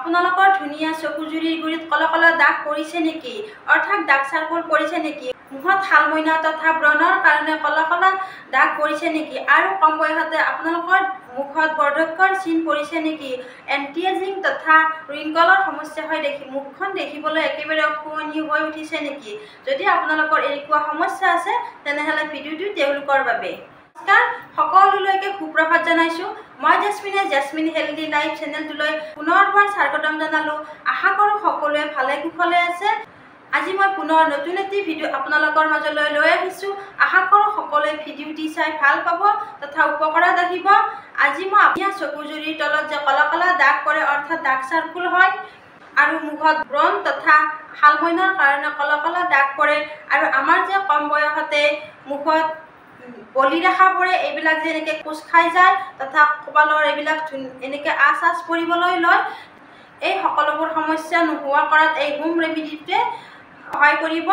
আপোনালোকৰ ধুনীয়া চকুজুৰিৰ গুৰিত কলা কলা দাগ পৰিছে নেকি, অৰ্থাৎ দাগ চাৰ্কল পৰিছে নেকি? মুখত শালমইনা তথা ব্ৰণৰ কাৰণে কলা কলা দাগ পৰিছে নেকি? আৰু কম বয়সতে আপোনালোকৰ মুখত বাৰ্ধক্যৰ চিন পৰিছে নেকি? এণ্টি এজিং তথা ৰিংকলৰ সমস্যা হৈ দেখি মুখখন দেখিবলৈ একেবাৰে শুৱনি হৈ উঠিছে নেকি? যদি আপোনালোকৰ এনেকুৱা সমস্যা আছে তেনেহ'লে ভিডিঅ'টো তেওঁলোকৰ বাবে। নমস্কাৰ, সকলোলৈকে সুপ্ৰভাত জনাইছোঁ। মই জেচমিনে জেচমিন হেল্ডি লাইফ চেনেলটোলৈ পুনৰবাৰ স্বাগতম জনালোঁ। আশা কৰোঁ সকলোৱে ভালে কুশলে আছে। আজি মই পুনৰ নতুন এটি ভিডিঅ' আপোনালোকৰ মাজলৈ লৈ আহিছোঁ। আশা কৰোঁ সকলোৱে ভিডিঅ'টি চাই ভাল পাব তথা উপকাৰত আহিব। আজি মই আপোনাৰ চকুজুৰিৰ তলত যে কলা কলা দাগ পৰে, অৰ্থাৎ দাগ চাৰ্কুল হয়, আৰু মুখত ব্ৰণ তথা শালমইনাৰ কাৰণে কলা কলা দাগ পৰে, আৰু আমাৰ যে কম বয়সতে মুখত বলি ৰেখা পৰে, এইবিলাক যে এনেকৈ কোচ খাই যায় তথা কপালৰ এইবিলাক এনেকৈ আঁচ আঁচ পৰিবলৈ লয়, এই সকলোবোৰ সমস্যা নোহোৱা কৰাত এই হোম ৰেমেডিটোৱে সহায় কৰিব।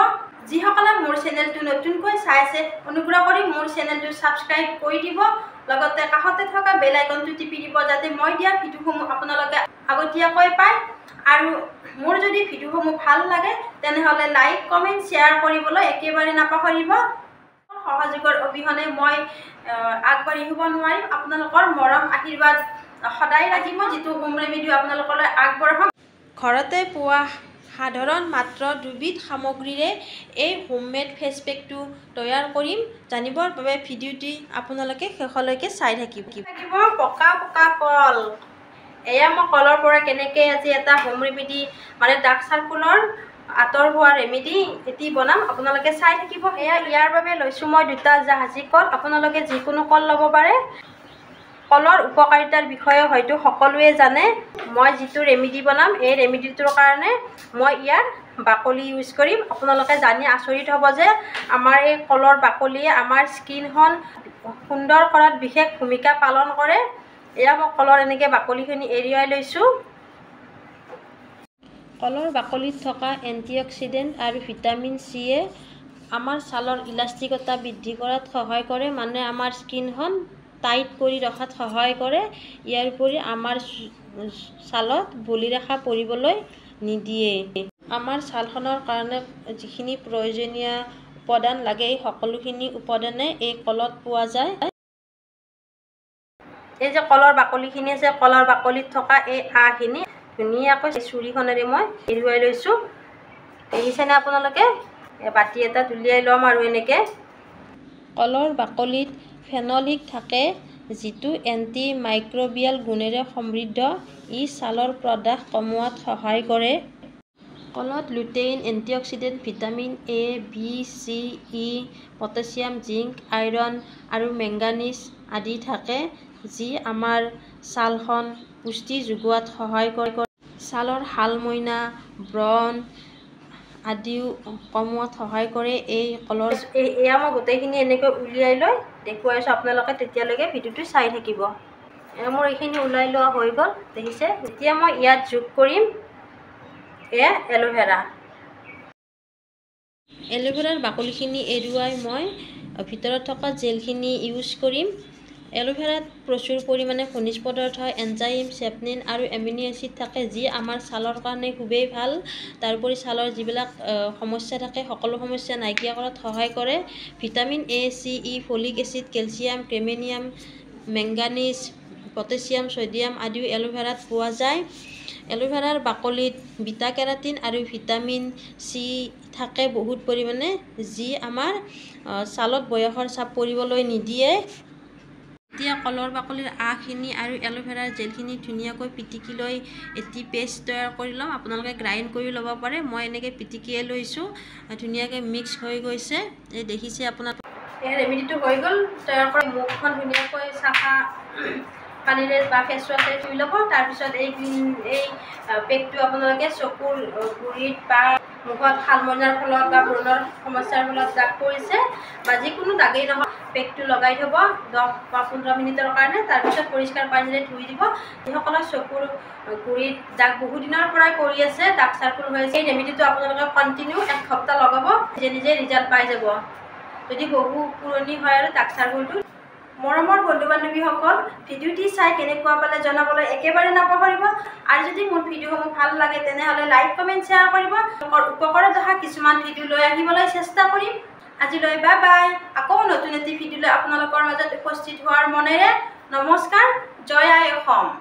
যিসকলে মোৰ চেনেলটো নতুনকৈ চাইছে, অনুগ্ৰহ কৰি মোৰ চেনেলটো ছাবস্ক্ৰাইব কৰি দিব, লগতে কাষতে থকা বেল আইকনটো টিপি দিব, যাতে মই দিয়া ভিডিঅ'সমূহ আপোনালোকে আগতীয়াকৈ পায়। আৰু মোৰ যদি ভিডিঅ'সমূহ ভাল লাগে তেনেহ'লে লাইক, কমেণ্ট, শ্বেয়াৰ কৰিবলৈ একেবাৰে নাপাহৰিব। সহযোগৰ অবিহনে মই আগবাঢ়ি হ'ব নোৱাৰিম। আপোনালোকৰ মৰম আশীৰ্বাদ সদায় লাগিব, যিটো হোম ৰেমেডি আপোনালোকলৈ আগবঢ়াম। ঘৰতে পোৱা সাধাৰণ মাত্ৰ দুবিধ সামগ্ৰীৰে এই হোমমেড ফেচ পেকটো তৈয়াৰ কৰিম। জানিবৰ বাবে ভিডিঅ'টি আপোনালোকে শেষলৈকে চাই থাকিব। পকা পকা কল, এয়া মই কলৰ পৰা কেনেকৈ আজি এটা হোম ৰেমেডি মানে ডাৰ্ক চাৰ্কুলৰ আঁতৰ হোৱা ৰেমেডি এটি বনাম, আপোনালোকে চাই থাকিব। এয়া ইয়াৰ বাবে লৈছোঁ মই দুটা জাহাজী কল। আপোনালোকে যিকোনো কল ল'ব পাৰে। কলৰ উপকাৰিতাৰ বিষয়ে হয়তো সকলোৱে জানে। মই যিটো ৰেমেডি বনাম, এই ৰেমেডিটোৰ কাৰণে মই ইয়াৰ বাকলি ইউজ কৰিম। আপোনালোকে জানি আচৰিত হ'ব যে আমাৰ এই কলৰ বাকলিয়ে আমাৰ স্কিনখন সুন্দৰ কৰাত বিশেষ ভূমিকা পালন কৰে। এয়া মই কলৰ এনেকৈ বাকলিখিনি এৰুৱাই লৈছোঁ। কলৰ বাকলিত থকা এণ্টিঅক্সিডেণ্ট আৰু ভিটামিন চিয়ে আমাৰ ছালৰ ইলাষ্টিকতা বৃদ্ধি কৰাত সহায় কৰে, মানে আমাৰ স্কিনখন টাইট কৰি ৰখাত সহায় কৰে। ইয়াৰ উপৰি আমাৰ ছালত বলিৰেখা পৰিবলৈ নিদিয়ে। আমাৰ ছালখনৰ কাৰণে যিখিনি প্ৰয়োজনীয় উপাদান লাগে, এই সকলোখিনি উপাদানে এই কলত পোৱা যায়। এই যে কলৰ বাকলিখিনি আছে, কলৰ বাকলিত থকা এই আঁহখিনি ধুনীয়াকৈ চুৰিখনেৰে মই এৰুৱাই লৈছোঁ। দেখিছেনে আপোনালোকে? বাতি এটা উলিয়াই ল'ম আৰু এনেকৈ। কলৰ বাকলিত ফেনলিক থাকে, যিটো এণ্টি মাইক্ৰ'বিয়েল গুণেৰে সমৃদ্ধ। ই ছালৰ প্ৰদাহ কমোৱাত সহায় কৰে। কলত lutein, antioxidant, vitamin A, B, C, E, potassium, zinc, iron আৰু মেংগানিজ আদি থাকে, যি আমাৰ ছালখন পুষ্টি যোগোৱাত সহায় কৰে। ছালৰ শালমইনা, ব্ৰণ আদিও কমোৱাত সহায় কৰে এই কলৰ। এয়া মই গোটেইখিনি এনেকৈ উলিয়াই লৈ দেখুৱাইছোঁ, আপোনালোকে তেতিয়ালৈকে ভিডিঅ'টো চাই থাকিব। এয়া মোৰ এইখিনি ওলাই লোৱা হৈ গ'ল, দেখিছে? এতিয়া মই ইয়াত যোগ কৰিম এয়া এল'ভেৰা। এল'ভেৰাৰ বাকলিখিনি এৰুৱাই মই ভিতৰত থকা জেলখিনি ইউজ কৰিম। এল'ভেৰাত প্ৰচুৰ পৰিমাণে খনিজ পদাৰ্থ, এনজাইম, চেপনিন আৰু এমিনো এচিড থাকে, যি আমাৰ ছালৰ কাৰণে খুবেই ভাল। তাৰোপৰি ছালৰ যিবিলাক সমস্যা থাকে, সকলো সমস্যা নাইকিয়া কৰাত সহায় কৰে। Vitamin A, C, E, folic acid, calcium, chromium, manganese, potassium, sodium আদিও এল'ভেৰাত পোৱা যায়। এল'ভেৰাৰ বাকলিত বিটা কেৰাটিন আৰু ভিটামিন চি থাকে বহুত পৰিমাণে, যি আমাৰ ছালত বয়সৰ চাপ পৰিবলৈ নিদিয়ে। এতিয়া কলৰ বাকলিৰ আঁহখিনি আৰু এল'ভেৰাৰ জেলখিনি ধুনীয়াকৈ পিটিকি লৈ এটি পেষ্ট তৈয়াৰ কৰি ল'ম। আপোনালোকে গ্ৰাইণ্ড কৰি ল'ব পাৰে। মই এনেকৈ পিটিকিয়ে লৈছোঁ, ধুনীয়াকৈ মিক্স হৈ গৈছে। এই দেখিছে আপোনাৰ এই ৰেমেডিটো হৈ গ'ল তৈয়াৰ কৰা। মুখখন ধুনীয়াকৈ চাফা পানীৰে বা ফেচ ৱাছেৰে ধুই ল'ব। তাৰপিছত এই পেকটো আপোনালোকে চকুৰ গুৰিত বা মুখত শালমইনাৰ ফলত বা ব্ৰণৰ সমস্যাৰ ফলত দাগ পৰিছে বা যিকোনো দাগেই নহওক, পেকটো লগাই থ'ব 10 বা 15 মিনিটৰ কাৰণে। তাৰপিছত পৰিষ্কাৰ পানীৰে ধুই দিব। যিসকলৰ চকুৰ গুৰিত দাগ বহুদিনৰ পৰাই পৰি আছে, দাগ চাৰ্কুল হৈ আছে, এই ৰেমেডিটো আপোনালোকে কণ্টিনিউ 1 সপ্তাহ লগাব, নিজে নিজে ৰিজাল্ট পাই যাব। যদি বহু পুৰণি হয় আৰু দাগ চাৰ্কুলটো। মৰমৰ বন্ধু বান্ধৱীসকল, ভিডিঅ'টি চাই কেনেকুৱা পালে জনাবলৈ একেবাৰে নাপাহৰিব। আৰু যদি মোৰ ভিডিঅ'সমূহ ভাল লাগে তেনেহ'লে লাইক, কমেণ্ট, শ্বেয়াৰ কৰিব। উপকাৰত অহা কিছুমান ভিডিঅ' লৈ আহিবলৈ চেষ্টা কৰিম। আজিলৈ বাই বাই। আকৌ নতুন এটি ভিডিঅ' লৈ আপোনালোকৰ মাজত উপস্থিত হোৱাৰ মনেৰে নমস্কাৰ। জয় আই অসম।